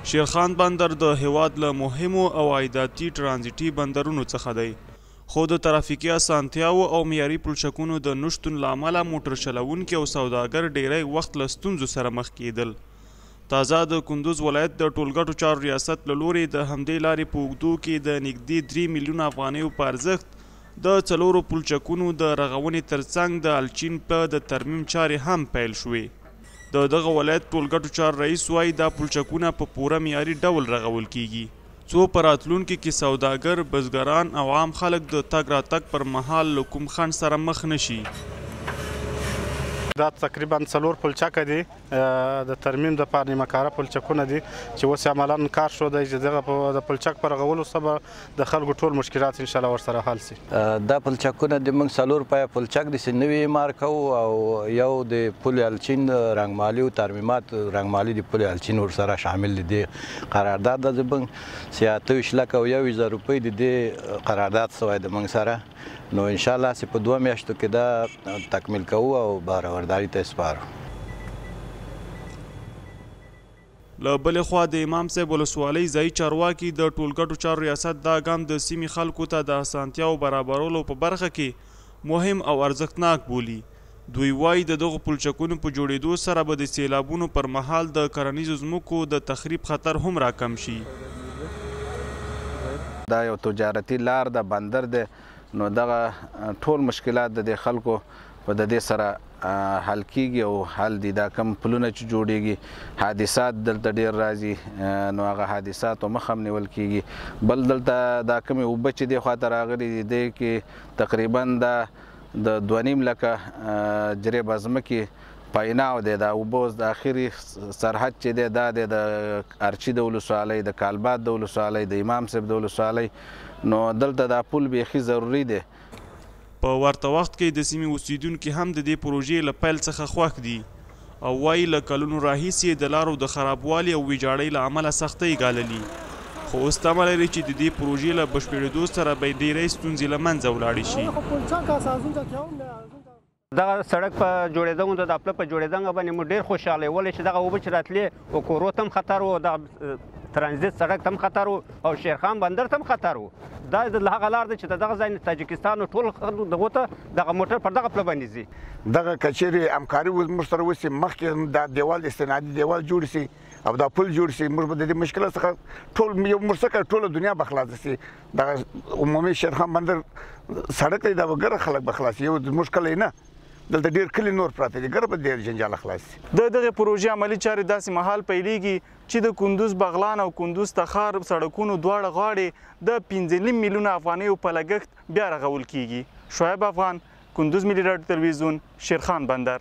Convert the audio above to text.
شیرخان بندر د هیواد له مهمو او عایداتي ترانزیټي بندرونو څخه دی، خو د ترافیکي اسانتیاوو او معیاري پلچکونو د نشتون له امله موټر چلوونکي او سوداګر ډیری وخت له ستونزو سره مخ کېدل. تازه د کندوز ولایت د ټولګټو چارو ریاست له لوري د همدې لارې په اوږدو کې د نږدې 3 میلیونه افغانیو په ارزښت د 4 پلچکونو د رغونې ترڅنګ د الچین پله د ترمیم چارې هم پیل شوې. د دغه ولایت ټولګټو چارو رئیس وایي دا پلچکونه په پوره معیاري ډول رغول کیږي، څو په راتلونکي کې سوداګر، بزګران او عام خلک د تګ راتګ پر مهال له کوم خنډ سره مخ نه شي. دا تقریبا 4 پلچکه دي، د ترمیم دپاره نیمه کاره پلچکونه دي چې اوس عملاً کار شو دی چې دغه د پلچک په رغولو سره د خلکو ټول مشکلات انشاءالله ورسره حل شي. دا پلچکونه د موږ 4 پایه پلچک دي چې نوي اعمار کوو، او یو د پل الچین رنګمالي او ترمیمات رنګمالي د پل الچین ورسره شامل دي. د قرارداد د زموږ چې 28 لکه او 21 زره روپۍ د دې قرارداد سوی د موږ سره، نو انشاءالله چې په 2 میاشتو کې دا تکمیل کوو او بارورداري ته یې سپارو. له بلې خوا د امام صاحب ولسوالۍ ځایي چارواکي د ټولګټو چارو ریاست دا ګام د سیمې خلکو ته د اسانتیاوو برابرولو په برخه کې مهم او ارزښتناک بولي. دوی وایي د دغو پلچکونو په جوړېدو سره به د سیلابونو پر مهال د کرنیزو ځمکو د تخریب خطر هم راکم شي. دا یو تجارتي لار ده، بندر دی، نو دغه ټول مشکلات د دې خلکو په د دې سره حل کیږي او حل دي. دا کم پلونه چې جوړیږي، حادثات دلته ډیر راځي، نو هغه حادثاتو مخه هم نیول کیږي. بل دلته دا کمې اوبه چې دې خواته راغلي دي، دې کې تقریبا دا د 2.5 لکه جریبه ځمکې پایناو دی. دا اوبه اوس د اخري سرحد چې دی دا دی د ارچي د ولسوالۍ، د کالباد د ولسوالۍ، د امام صاحب د ولسوالۍ، نو دلته دا پل بیخي ضروري دی. په ورته وخت کې د سیمې اوسیدونکي هم د دې پروژې له پیل څخه خوښ دي او وایي له کلونو راهیسې د لارو د خرابوالي او ویجاړۍ له امله سختۍ ګاللي، خو اوس تمه لري چې د دې پروژې له بشپړېدو سره به یې ډېری ستونزې له منځه ولاړې شي. دغه سړک په جوړېدو د پله په جوړېدو باندې موږ ډېر خوشحاله یو، ولې چې دغه اوبه چې راتلې او کورو ته هم خطر و، دغه ترانزیت سړک ته هم خطر و او شیرخان بندر ته هم خطر و. دا د هغه لار ده چې د دغه ځای نه تاجکستان او ټول خلکو دغو ته دغه موټر پر دغه پله باندې ځي. دغه که چېرې همکاري موږ سره وشي، مخکې دا دیوال استنادي دیوال جوړ شي او دا پل جوړ شي، موږ به د دې مشکلات څخه ټول یو موږ څخه ټوله دنیا به خلاصه شي. دغه عمومي شیرخان بندر سړک دی، دا به ګره خلک به خلاص شي، یو زموږ کلی نه، دلته ډېر کلي نور پراته دي، ګره به ډېر جنجاله خلاص شي. د دغې پروژې عملي چارې داسې مهال پیلېږي چې د کندوز بغلان او کندوز تخار سړکونو دواړه غاړې د 5.5 میلیونه افغانیو په لګښت بیا رغول کیږي. شعیب افغان، کندوز ملي راډیو تلویزیون، شیرخان بندر.